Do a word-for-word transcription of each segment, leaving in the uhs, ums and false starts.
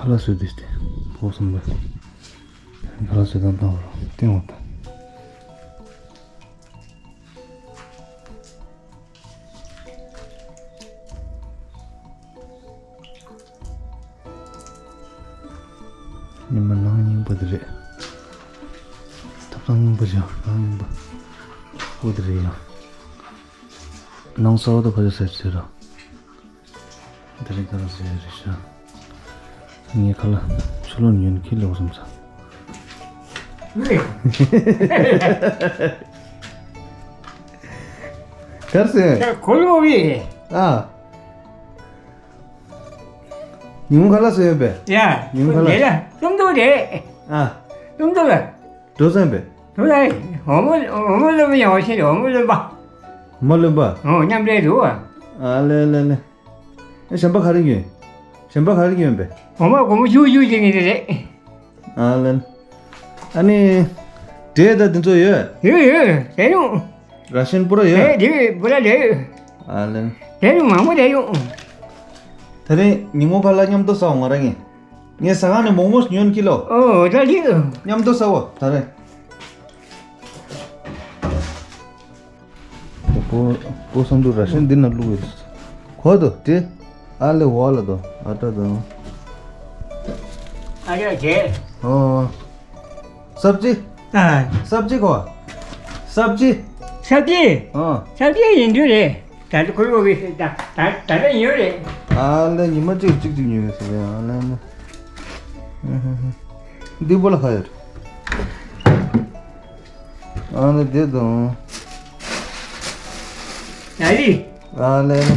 ཁ་ལག་བཟོས་དེ་སྟེ། ཕོ་སམ་པ། ཁ་ལག་བཟོས་དང་བཏང་བ་རོ། བསྟན་འོང་ད། ཉི་མ་ནང་སྙིང་པོ་དེ་རེད། ཐབ་ཚང་སྙིང་པོ་བྱ། ནང་སྙིང་པོ་པོ་དེ་རེད་ཡ། ནང་ས་འོག་ཏུ་ཕ་ཆ་ཟེར་ཟེར་རོ། དེ་རིང་ག་རེ་ཟེར་རེད་ཤག་ངའི་ཁ་ལག་ཆུ་ལོག་ཉོན་ཁྱི་ལོག་སོང་ས། ག་རེ་ཟེར། ཁོ་ལོག་བི། ཨ། ཉིན་གུང་ཁ་ལག་ཟེར་ཡོད་པས། ཡ། ཉིན་གུང་ཁ་ལག་རེད་ལ། སུམ་མདོ་རེད། ཨ། སུམ་མདོ་ལ། འགྲོ་སོང་པས། འགྲོ་ལ། འོ་མོ་འོ་མོ་ལོན་པ་ཡང་ཤེས། འོ་མོ་ལོན་པ། འོ་མོ་ལོན་པ། ཨོ་མཉམ་འབྲེལ་འགྲོ་བ། ཨ་ལེ་ལེ་ལེ། ཨེ་གཞན་པ་ག་རེ་ཉོས། གཞན་པ་ག་རེ་ཉོས་པས། འོ་མ་སྒོར་མོ་བཅུ་བཅུ་ཅིག་ནི་རེད། ཨ་ལེ། ཨ་ནི། འབྲས་དང་དེ་ཚོ་ཡོད། ཡོད་ཡོད་རེད་ཡོང་། ར་ཤན་པུ་ར་ཡོད། རེད་རེད་པུ་ར་རེད། ཨ་ལེ། རེད་ཡོང་མང་པོ་རེད་ཡོང་། དེ་རིང་ཉིན་མོ་ཁ་ལག་མཉམ་དུ་ཟ་འོང་ང་རང་གཉིས། ངས་ཟ་ཁང་ནས་མོག་མོག་ཉོས་ཀྱི་ལོ། ཨོ་ད་ལི། མཉམ་དུ་ཟ་འོ་ད་རེ། པོ་པོ་སམ་པ་ར་ཤན་འདི་ན་བླུགས་ཡོད། གོ་དོ་དེ། ཨ་ལེ་འོ་ལ་དོ་ཨ་ཏྲ་དོ། ཨ་ཡ་ཇེ། ཨོ། སབ་ཅི། ཨ། སབ་ཅི་གོ། སབ་ཅི། སབ་ཅི། ཨ། སབ་ཅི་ཡིན་རྒྱུ་རེད། ད་ལྟ་ཁོ་ལོ་བི་ད་ད་ད་ལྟ་ཡོད་རེད། ཨ་ལེ་ཉི་མ་གཅིག་གཅིག་གཅིག་ཉོས་ཟེར་བས་ཨ་ལེ་ནི། འདི་པོ་ལ་ཁ་ཡོད། ཨ་ནི་དེ་དང་། ཡ་ཡི། ཨ་ལེ་ནི།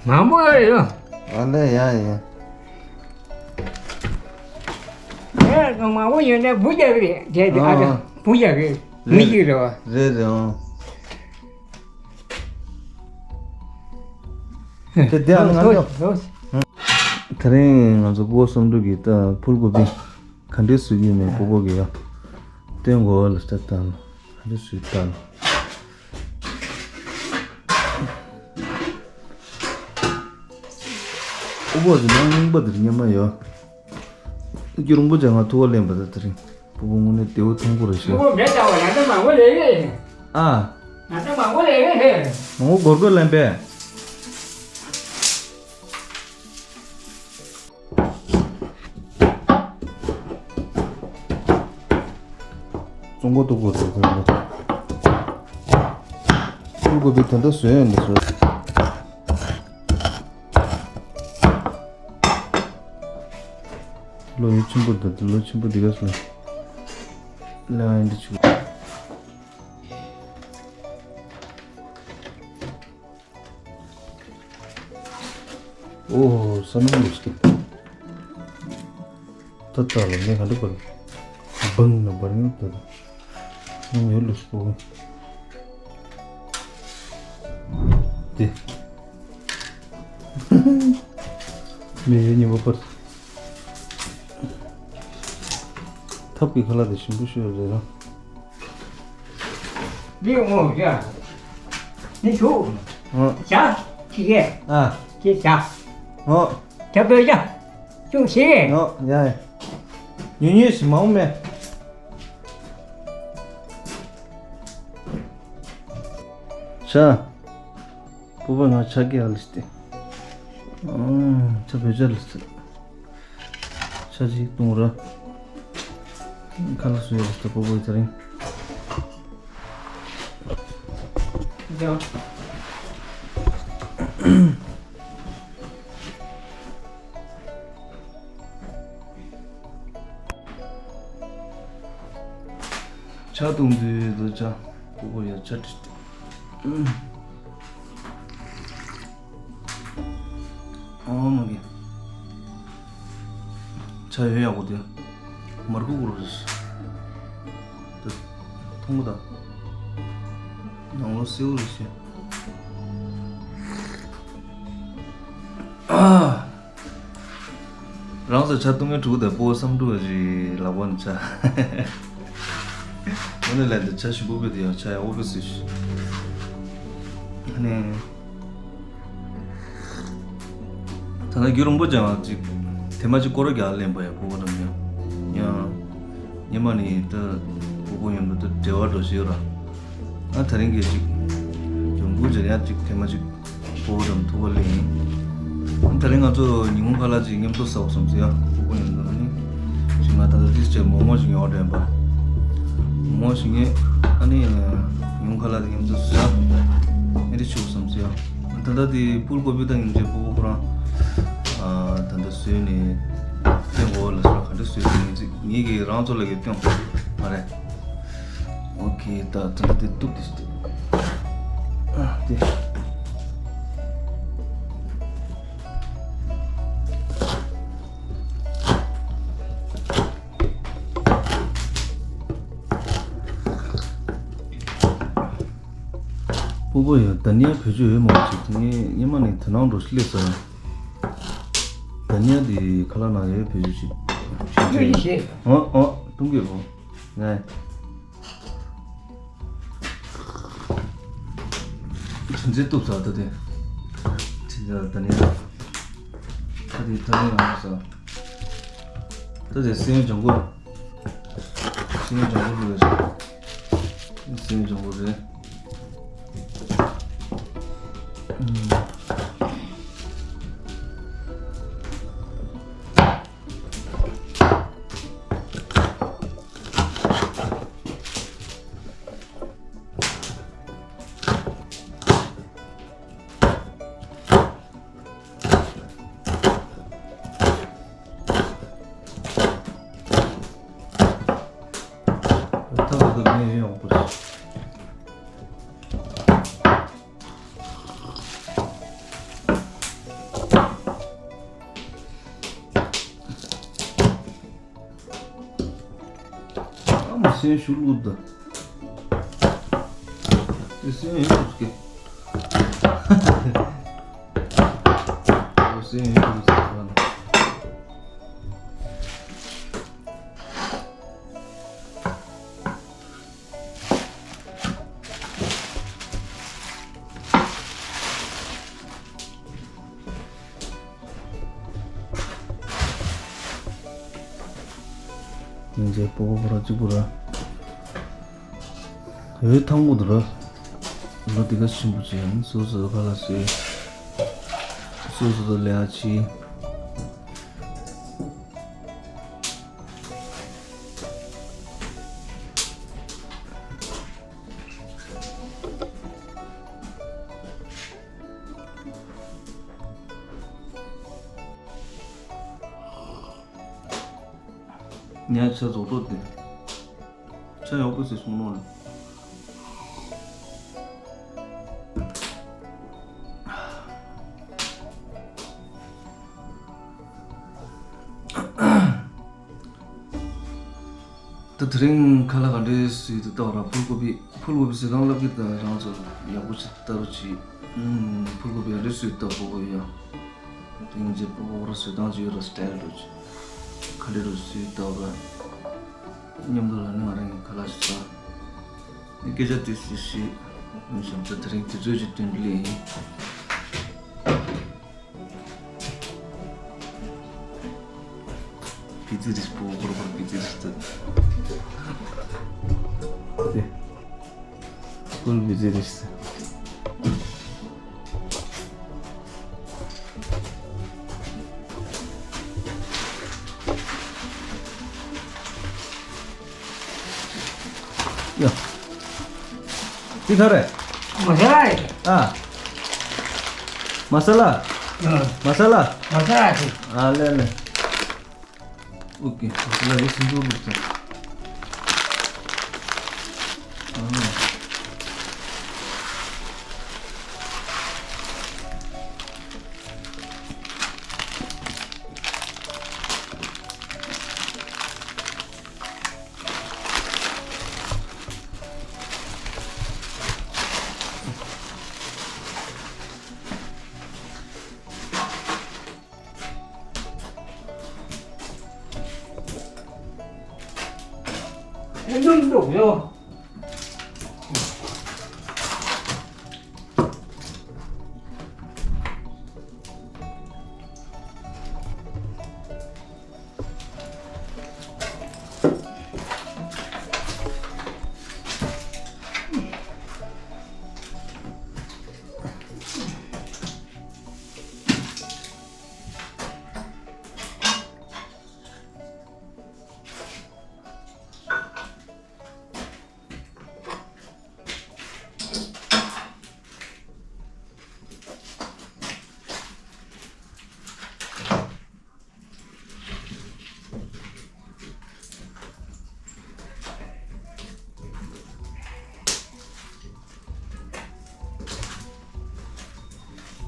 མང་པོ་ཡོད་ཡོད། ཨ་ལེ་ཡ་ཡ། ཨེ་མང་པོ་ཡོད་ན་བུ་རྒྱག་གི་རེད་དེ་དེ་ཨ་ཅག་བུ་རྒྱག་གི་མི་གཅིག་རེད་བ། རེད་རེད་ཨང་། དེ་དེ་ཨ་ང་ཚོ། དེ་རིང་ང་ཚོ་སྤོ་བོ་བསམ་འགྲུབ་ཀྱིས་ད་ཕུལ་གོ་པི་ག་འདྲས་བཟོ་གི་ཡོད་མེད་སྤོ་བོ་གིས་ཡ་སྟོན་གོ་ལ་སྟབས་དང་ག་འདྲས་བཟོས་དང་། སྤོ་བོ་གི་ནང་རྙིང་པ་དེར་སྙེ་མ་ཡོད། སྐྱུར་མོ་ཅན་ང་ཐུག་པ་ལེན་པ་ད་དེ་རིང་སྤོ་བོ་དངོས་གནས་བདེ་བོ་ཐོང་གོ་རེ་ཤི། སྤོ་བོ་མེད་ད་བ་ང་ད་མང་པོ་ལས་གི། ཨ། ང་ད་མང་པོ་ལས་གི་ཧེ། མང་པོ་སྒོར་སྒོར་ལེན་པས། བཙོང་གོ་ཐུག་གོ་རེ་ད་ད། ཐུག་གོ་བི་ད་ད་བཟོས་ཡོད་འདི་བཟོས། ལོ་ཡུན་ཆེན་པོ་འདི་ལོ་ཆེན་པོ་འདི་ག་སོང་། ལ་ཡིན་འདི་ཆུ། ཨོ་ས་ནམ་ལུས་ཀྱི། ད་ལྟ་ལ་ངས་ག་འདྲ་བར། བང་ན་བར་ངན་ད་ད། ངས་ཡོད་ལུས་པོ། དེ། མི་ཡོད་ཉི་མ་པར། ཐབ་ཀྱི་ཁ་ལག་དེ་ཞིམ་པོ་ཤོས་རེད་ར། འདི་ངོ་ཡ། འདི་ཞུ། ཨ། བྱ། ཅི་གེ་ཨ། ཅི་བྱ། ཨོ། ད་བོད་ཡ། ཅུང་ཞིག་ཨོ་ཡ་ཡ། ཉུང་ཉུང་ཞིག་མང་པོ་མེད། ཤ། སྤོ་བོ་ང་ཆ་གི་ཨ་ལི་སྟེ། ཨང་། ཆ་བེ་ཆ་ལི་སྟེ། ཆ་ཅིག་བཏུང་ར། ཁ་ལག་བཟོས་ཡོད་སྟེ་སྤོ་བོ་དེ་རིང་། ཆ་བཏུང་དུས་དུ་ཆ་སྤོ་བོ་ཡ་ཆ་བྲིས་ཏེ། ཨོ་མ་གི། ཆ་ཡོད་ཡག་པོ་དེ། མར་ཁུ་གུ་རུ་རེད། དེ་མཐོང་གི་ད། ནང་ལོ་སེའུ་རེད་ཤི། ཨ། རང་ཚོ་ཆ་བཏུང་མཁན་ཕྲུ་གུ་དང་སྤོ་བོ་བསམ་འགྲུབ་ཅིག་ལག་པ་ནས་ཆ། འོ་ནས་ལན་དུ་ཆ་ཞིམ་པོ་བུད་དེ་ཡང་ཆ་ཡག་པོ་བུད་སྲིད་ཤི། ཨ་ནི། ད་ནི་རྒྱུན་རིང་པོ་ཅང་ཅིག་ ཐེངས་མ་གཅིག་སྐོར་ར་རྒྱག་ལེན་པ་ཡ། སྤོ་བོ་ར་མཉམ་ཡང་སྔོན་མ་ནས་ད་སྤོ་བོ་མཉམ་དུ་ད་འབྲེལ་བ་འགྲོ་བཞིན་ཡོད་ར། ཨ་དེ་རིང་གི་ཅིག་འབྱུང་ཁུངས་ཅིག་ཡང་ཅིག་ཐེངས་མ་གཅིག་སྤོ་བོ་ར་མཉམ་ཐུག་པ་ལེན་ཡིན། ཨ་དེ་རིང་ང་ཚོ་ཉིན་གུང་ཁ་ལག་ཅིག་མཉམ་དུ་ཟ་བ་བསམ་སོང་ཡ། སྤོ་བོ་མཉམ་དུ་ཨ་ནི་ཅིག་ང་ད་ལྟ་ཏིས་ཅིག་མོག་མོག་ཅིག་ཉོ་བ་དྲན་པ། མོག་མོག་ཅིག་ངས་ཨ་ནི་ཉིན་གུང་ཁ་ལག་དེ་མཉམ་དུ་ཟ་ཨ་ནི་ཆུ་བསམ་སོང་ཡ། ད་ལྟ་དེ་ཕུལ་ཀོ་པི་དང་ཉིན་རྗེས་སྤོ་བོ་ཁོ་རང་ཨ་ད་ལྟ་བཟོས་ནས་སྟོན་དགོས་ལ་སོགས་ག་འདྲ་བཟོས་ནས་ངེད་ཀྱི་ངེད་ཀྱིས་རང་ཚོ་ལ་གི་སྟོན་དགོས་མ་རེད། ཨོ་ཁེ། ད་ད་ལྟ་དེ་གཏུབ་དེ་ཨ་དེ། སྤོ་བོ་ཡ། ད་ནི་བེད་སྤྱོད་ཡོད་མ་རེད་ཅིག་ངས་སྔོན་མ་ནས་དེ་ནང་འགྲོ་སླེབས་སོང་། ད་ནི་དེ་ཁ་ལག་ནང་ཡོད་བེད་སྤྱོད་ཅིག་ཁྱོད་ཀྱིས་བཤད། ཨོ་ཨོ་གཏོང་གི་རོ། ངས་ཁྲིན་ཙེ་གཏུབ་ཚར། ད་དེ་ཁྲིན་ཙེ་ད་ནི་ད་དེ་ད་ནི་ཡང་ས་ད་དེ་སེམས་ལྗང་གུ། སེམས་ལྗང་གུ་རེད། སེམས་ལྗང་གུ་རེད། ཨུམ། ཐབས་ལ་ཐབས་མེད་ཡོང་པ་རེད། ཨ་མ་སེམས་ཤུགས་བླུགས་ད། དེ་སེམས་ཡིན་ཐུབ་ཀྱི། ཨོ་སེམས་ཡིན་ཐུབ་ཀྱི། སྙིང་རྗེ་སྤོ་བོ་ཁོ་རང་གཅིག་པུ་ར། འོད་ཐང་པོ་འདུག་ར། ལོ་འདི་ག་ཆེན་པོ་ཅན་སོ་སོ་ཁ་ལག་བཟོས། སོ་སོ་ལས་ཨ་ཆི། ངས་ཆ་རྫོགས་གྲོགས་ཏེ། ཆ་ཡག་པོ་ཟེར་སོང་ནོ་ལ། ད་དེ་རིང་ཁ་ལག་ག་འདྲས་བཟོས་འདུག་ལྟ་བ་ར། ཕུལ་ཀོ་པི་ཕུལ་ཀོ་པི་བཟོས་སྟངས་ལབ་ཀྱི། ད་རང་ཚོ་ཡག་པོ་ཅིག་ལྟ་རོགས་གྱིས། ཨུམ། ཕུལ་ཀོ་པི་ག་འདྲས་བཟོས་ལྟ་བུ་གོ་ཡ། དེང་རྗེས་སྤོ་བོ་ར་བཟོས་སྟངས་ཅིག་ཡོད་ར། སི་ཊལ་རོགས་གྱིས་ག་འདྲས་རོགས་བཟོས་ལྟ་བུ་ར། མཉམ་དུ་ལ་ནི་ང་རང་གི་ཁ་ལག་ཞིག་ཟ། ནི་སྐད་ཆ་དེ་སི་སི་མི་བཤམས་ཚ། དེ་རིང་དུས་ཚོད་ཅིག་བསྟུན་ལེ་ཡིན། པི་ཙི་རིས་པོ་གོར་གོར་པི་ཙི་རིས་ཏུ། ཏེ། ཀུན་པི་ཙི་རིས་ཏུ། ཡ། འདི་ག་རེད། མ་ས་ལ་ཡིན། ཨ། མ་ས་ལ། ཨ། མ་ས་ལ། མ་ས་ལ་ཡིན། ཨ་ལེ་ལེ། ཨོ་ཀེ། མ་ས་ལ་ཡིན་སུ་འགྲོ་འདུག་ཟེར། ཨ།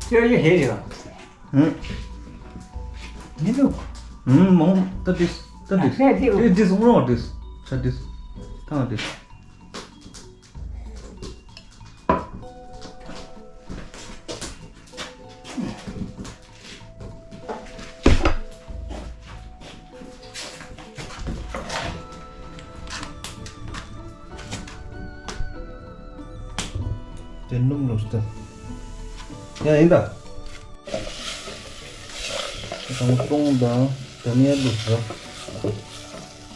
ཅོ་ཡི་ཧེ་རེད་བ། ཧུམ། མི་འདུག་ཧུམ། མོང་། ད་དིས། ད་དིས། ཨ་ཧེ་དིས། དེ་དིས་འོང་རོགས་དིས། ཆ་དིས། ཐང་དིས། དེ་སྣུམ་བླུགས་ཏེ། ཡ་ཡིན་ད། དང་ཙོང་དང་དང་ཡ་བླུགས་ཟ།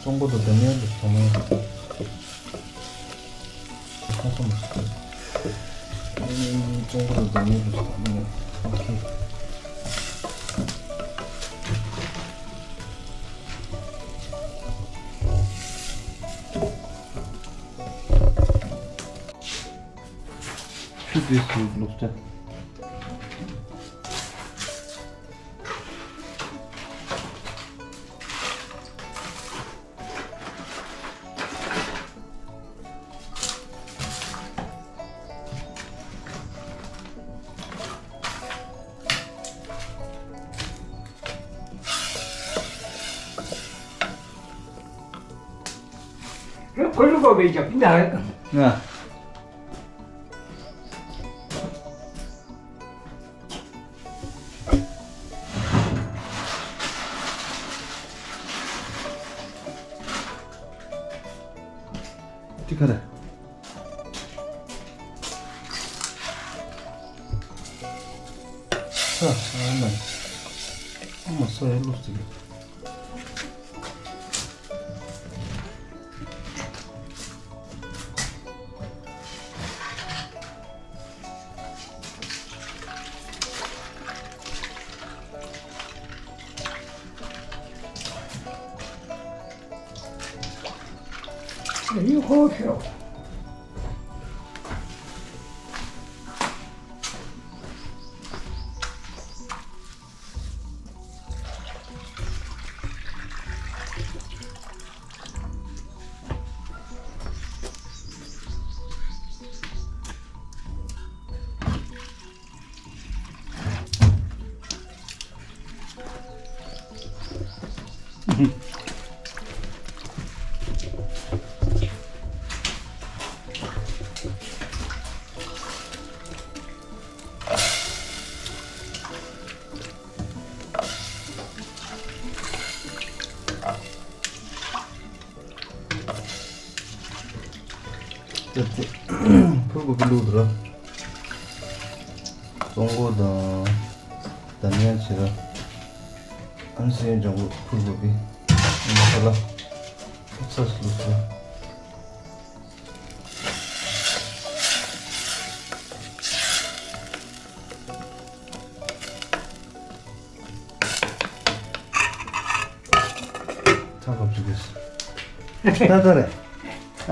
ཙོང་པོ་དང་དང་ཡ་བླུགས་ཐོག་མ། ཁ་ཁ་མ་ཤི། ཙོང་པོ་དང་དང་ཡ་བླུགས་ཐོག་མ། ཨོ་ཁེ། ཆུ་དེ་སུ་བླུགས་ཏེ། ཁོ་ལུ་གོ་བའི་ཅག་ན། ང་། ཏི་ཁ་ར། ས་ཨ་མ། ཨ་མ་ས་ཡ་ལུག་ཅིག་ཕུར་བུ་བླུགས་འདུག་ར། ཙོང་གོ་དང་། དང་ཡན་ཆེ་ར། ཨན་སེ་ཡན་ལྗང་གུ་ཕུར་བུ་བི། མ་ས་ལ། ཚ་སུ་སུ། ཐ་ཁབ་ཅིག་གིས། ད་ད་རེད། ཨ།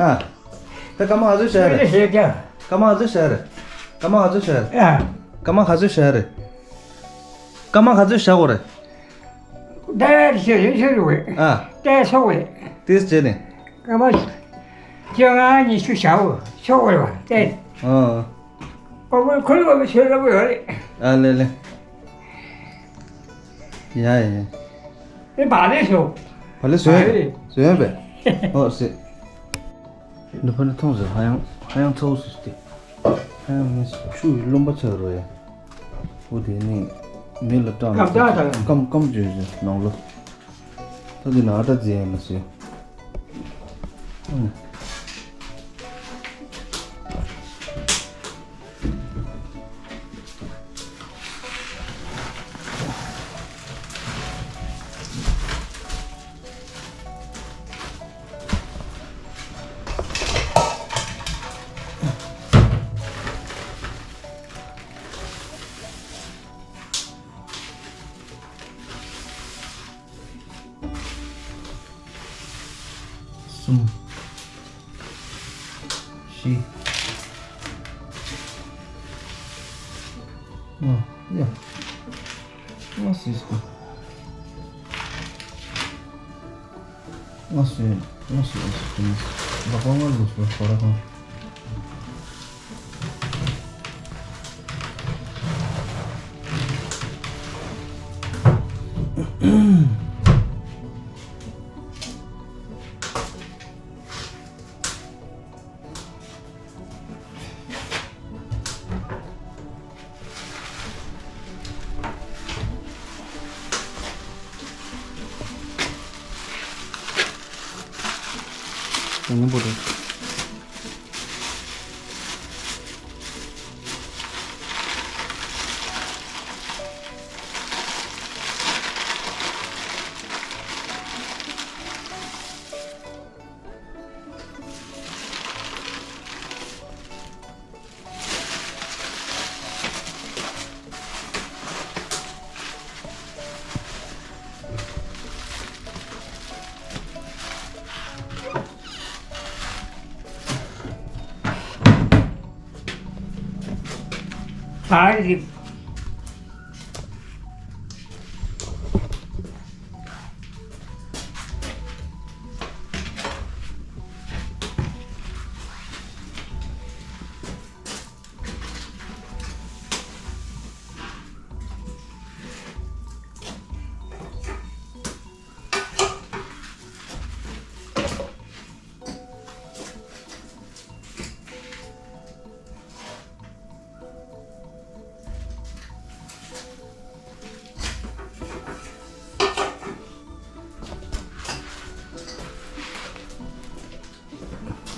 ད་སྐར་མ་ག་ཚོད་བཞག་རེད། ཤེས་ཀྱང་། སྐར་མ་ག་ཚོད་བཞག་རེད། སྐར་མ་ག་ཚོད་བཞག་རེད། ཨ། སྐར་མ་ག་ཚོད་བཞག་རེད། སྐར་མ་ག་ཚོད་བཞག་དགོས་རེད། ད་ཤེས་ཡོད་ཤེས་རུ་བས། ཨ། ད་སོ་བས། དེས་བྱས་ནས། སྐར་མ་བཅོ་ལྔ་ཉི་ཤུ་བཞག་འོ་ཤོག་བས་བ་ད། ཨ། ཨོ་ཁོ་ཁོ་ལ་བ་ཤོད་ལ་བ་ཡོད་རེད། ཨ་ལེ་ལེ། ཡ་ཡ་ཡ། ཨེ་བ་ལེ་ཤོག་བ་ལེ་བཟོས་ཡོད་པས། བཟོས་ཡོད་པས། ཨོ་སི། ནུ་ཕ་ནི་མཐོང་ཟེར། ཧ་ཡང་ཧ་ཡང་ཚ་བོ་ཟེར་ཏེ། ཧ་ཡང་ངས་ཆུ་ཡི་རློན་པ་ཚོས་རོ་ཡ། འོ་དེ་ནི་མེ་ལ་སྐྲག་ན་སྐམ་སྐམ་སྐམ་སྐམ་བྱོས་བྱོས་ནང་ལོ། ད་དེ་ན་ཨ་ཏྲ་རྫས་ཡིན་ན་ཟེར། གསུམ། བཞི། ལྔ། ཡ། ལྔ་སྲིད་སོང་། ལྔ་སྲིད། ལྔ་སྲིད། ལྔ་སྲིད། ལག་པ་ལྔ་ལུས་སོང་ཁོ་ར་ཁང་། སྙིང་པོ་རེད། ཨ་རི།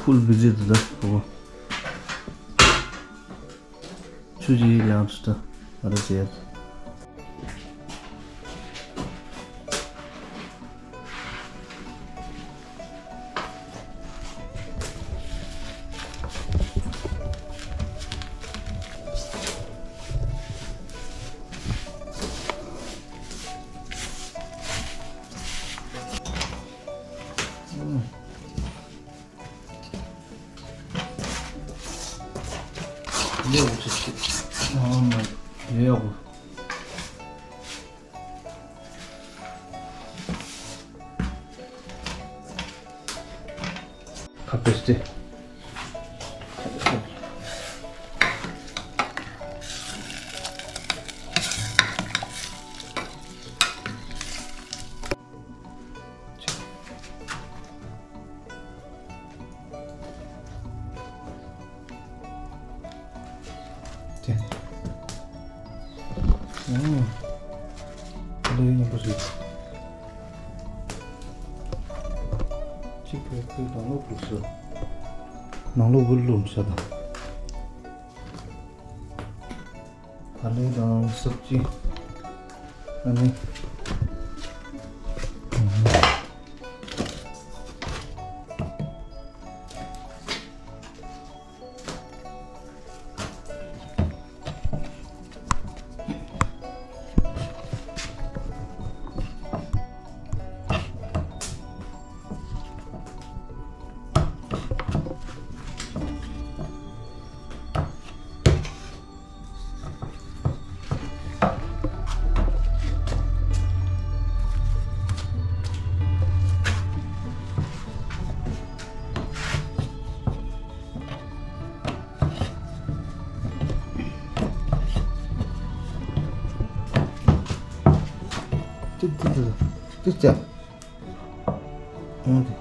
Full busy today. Oh. ཆུ་ཡི་ལམ་སྟ་ཨ་ར་ཅེ། ཁ་པེ་སྟེ། དེ། ཨོ། ལོ་ཡིན་པ་རེད། གཅིག་པོ་ཁོའི་ནང་ལོགས་བུད་སོང་། ནང་ལོགས་བུད་ལུམ་ས་དང་། ཕ་ལེ་དང་སབ་ཅི། ཨ་ནི། ཏི་ཏི་ཏི་ཏི་ཏི། ཨོང་ཏི།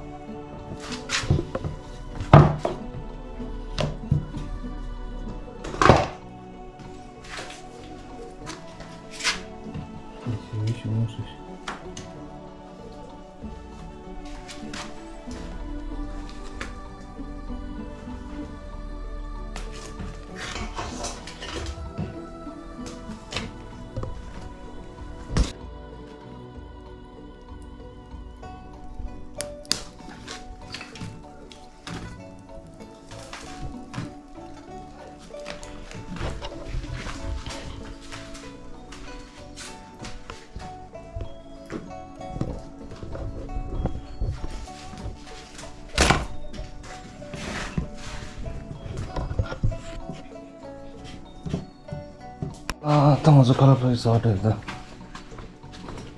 ཨ། ད་ང་ཚོ་ཁ་ལག་ཕ་གི་ཟ་བ་འདྲ་ད།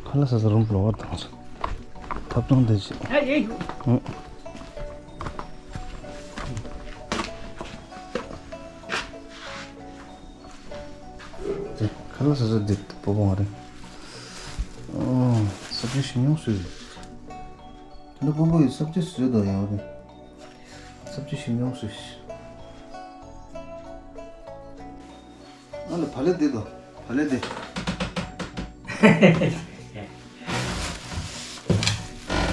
ཁ་ལག་ཟ་ས་རུམ་བློ་བར་བཏང་སོང་། ཐབ་ཐང་དེ་བྱེད། ཨ། ཡེ། ཨུ། དེ་ཁ་ལག་ཟ་ས་འདི་སྤོ་བོ་མ་རེད། ཨོ། སབ་ཇི་ཞིམ་ཉུང་སུ་རེད། དེ་འདྲ་སྤོ་བོ་ཡི་སབ་ཇི་བཟོས་དོ་ཡང་རེད། སབ་ཇི་ཞིམ་ཉུང་སུ། ཨ་ལ་བ་ལེ་དེ་དོ། བ་ལེ་དེ།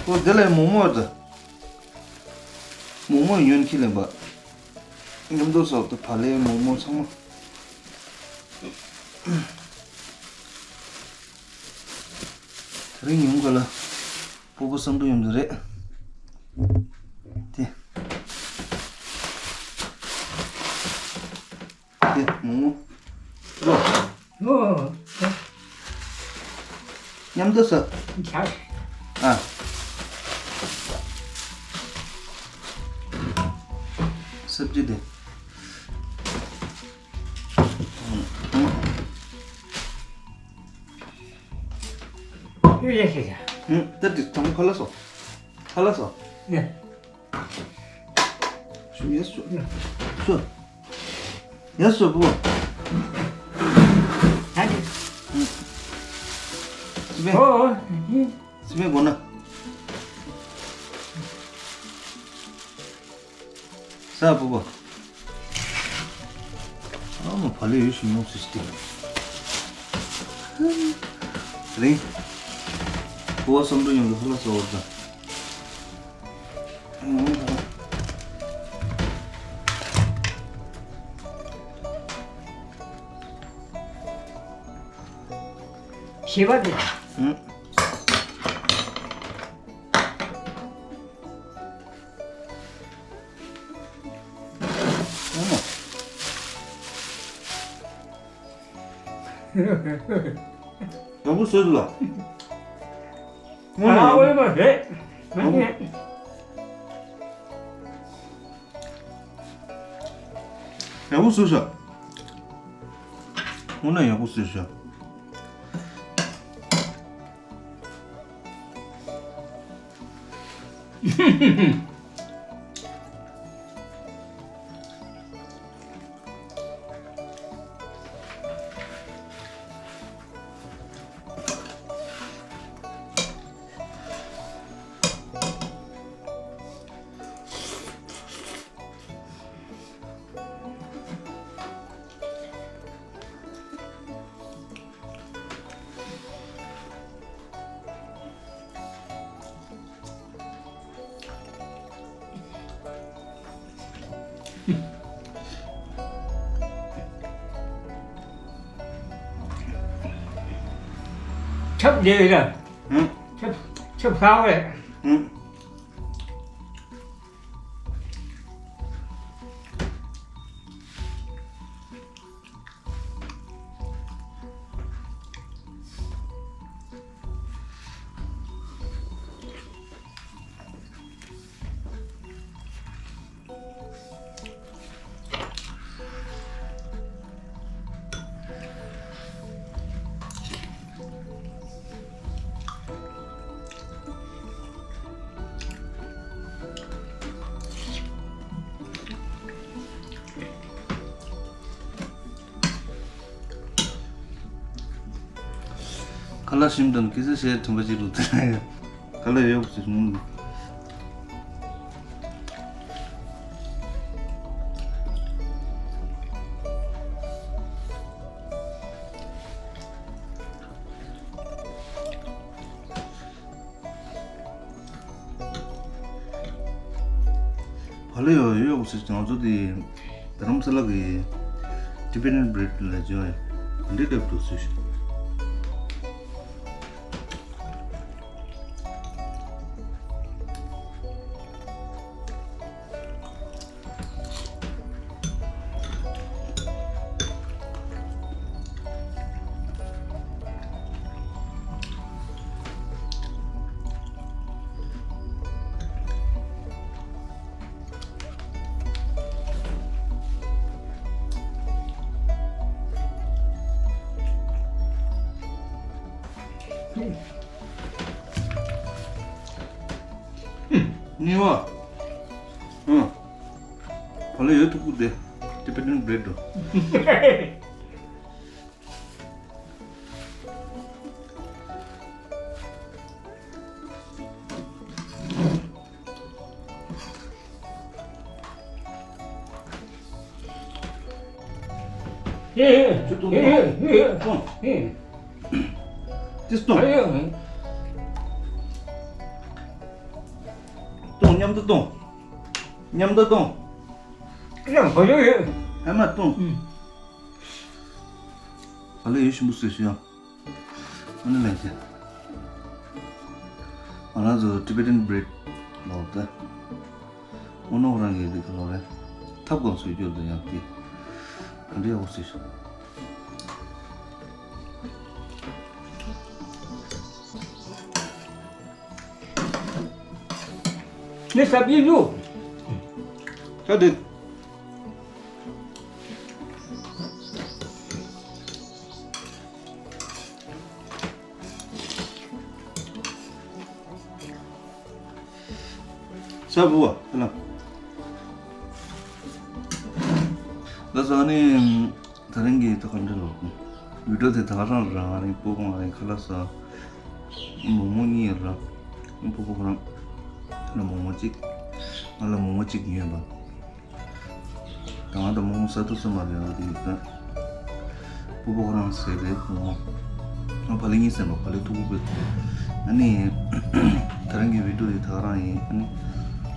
ཨོ་དེ་ལ་མོག་མོག་དང་། མོག་མོག་ཡོན་ཁྱི་ལེན་པ། མཉམ་དུ་སོགས་ཏུ་བག་ལེབ་མོག་མོག་ཚང་མ། དེ་རིང་ཉུང་ག་ལ། སྤོ་བོ་བསམ་འགྲུབ་ཡོང་གི་རེད། དེ། དེ་མོག་མོག། ལོ། ཨོ། མཉམ་དུ་ཟ། ཆག་ཨ། སབ་ཇི་དེ། ཡོད་ཡ་ཤེས་ཡ། ཨུ། ད་དེ་དང་ཁ་ལ་སོ། ཁ་ལ་སོ། ཡ། ཤུ་ཡ་སོ། ཡ། སོ། ཡ་སོ་བུ། ད་དེ། ཨུ། སི་པན། ཨོ་ཨོ། སི་པན་གོ་ན། ས་བུ་བ། ཨ་མ་བ་ལེ་ཡོད་ཤི་མྱོང་སི་སྟེ། རིང་། བུ་བ་བསམ་འགྲུབ་ཡོང་གི་ཧ་ལ་ས་བར་དང་། ཤེས་པ་དེ། ཨུ། ཨོ་མ། ཡག་པོ་བཟོས་འདུག་ལ། དངོས་གནས་ཡག་པོ། ཨ་ཨོ་མ་རེད། ཡག་པོ་བཟོས་ཤག་དངོས་གནས་ཡག་པོ་བཟོས་ཤག་ཆབ་བདེ་བའི་ར། ཧུམ། ཆབ་ཆབ་ཧྲ་བས། ཧུམ། ཁ་ལག་ཞིམ་དང་སྐྱིད་ཚལ་ཞེས་དྲན་པ་ཅིག་འདུག་ཁ་ལག་ཡོད་པ་ཞིག་ངུ་འདུག་བག་ལེབ་ཡོད་ཡོད་ཟེར་ང་ཚོ་དེ་རྡ་རམ་ས་ལ་གི་Tibetan bread ལ་བྱུང་བས་འདི་འདྲ་འདུག་ཟེར། ནི་བ། ཨང་། བག་ལེབ་ཡོད་ཐུག་པོ་དེ། Tibetan bread འགྲོ། ཨེ། ཅི་གཏོང་། ཨེ། ཨེ། ཨེ། ཏིས་གཏོང་། ཨེ། གཏོང་། མཉམ་དུ་གཏོང་། མཉམ་དུ་གཏོང་། ཡང་ག་ལེར་ཡོད། ཧེ་མ་གཏོང་། ཨུམ། ག་ལེར་ཡོད། ཞིམ་པོ་བཟོས་ཤིག་ཡང་། ཨ་ནི་ལན་ཅན། ང་རང་ཚོ་Tibetan bread ལོག་ད། ཨོ་ནོ་རང་གི་འདི་ག་ལོག་རེད། ཐབ་གང་བཟོས་རྒྱུ་འདི་ཡང་དེ། ག་འདྲ་ཡག་པོ་བཟོས་ཤིག་ནི་ས་བི་ལུ། ད་དེ། ས་བུ་བ་ཨ་ལ། ལགས་སོ། ཨ་ནི། ད་རིང་གི་ད་ག་འདྲ་ལོ། བི་ཌིའོ་དེ་ད་ག་རང་རང་རིང་སྤོ་བོ་ང་རིང་ཁ་ལག་ཟ། མོག་མོག་གཉིས་ར། སྤོ་བོ་ཁོ་རང་། ད་ལ་མོག་མོག་གཅིག་ང་ལ་མོག་མོག་གཅིག་ཉོས་པ། ད་ང་ད་མོག་མོག་ཟ་ཐུབ་ས་མ་རེད། ཨ་དེ་ཡིན་ད། སྤོ་བོ་ཁོ་རང་ཟས་རེད་མོག་མོག་ང་བག་ལེབ་གཉིས་ཟས་པ། བག་ལེབ་མཐུག་པོ་དཔེ། ཨ་ནི། ད་རིང་གི་བི་ཌིའོ་དེ་ད་ག་རང་ཡིན། ཨ་ནི།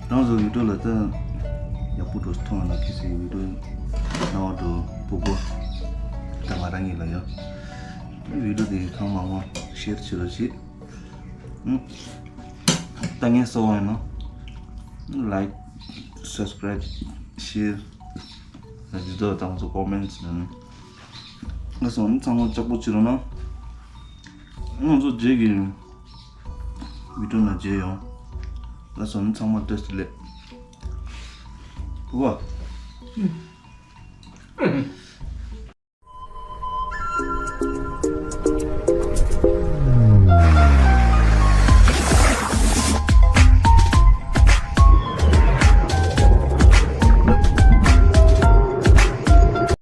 རང་ཚོ་བི་ཌིའོ་ལ་ད་ཡག་པོ་འགྲོ་མཐོང་ན་ཁྱེད་ཚོའི་བི་ཌིའོ་སྣང་བ་འགྲོ། སྤོ་བོ་ད་ང་རང་ཉིད་ལ་ཡོད། བི་ཌིའོ་དེ་གང་མང་མང་ཤེར་བྱེད་རོགས་བྱེད། ཨུ། ལྟ་མཁན་གསོ་བ་ཡིན་ན་ལའིཀ་སབ་སི་ཀ་རའིབ་ཤེར་བརྗོད་དོ་དང་ཚོ་ཀོ་མེན་ཊི་ནང་། ལགས་སོ། ཨ་ནི་ཚང་མ་ལྕགས་པོ་བྱེད་རོགས་གནང་། ང་ཚོ་རྗེས་ཀྱི་བི་ཌིའོ་ནང་མཇལ་ཡོང་། ལགས་སོ། ཨ་ནི་ཚང་མ་བཀྲ་ཤིས་བདེ་ལེགས། བུ་བ།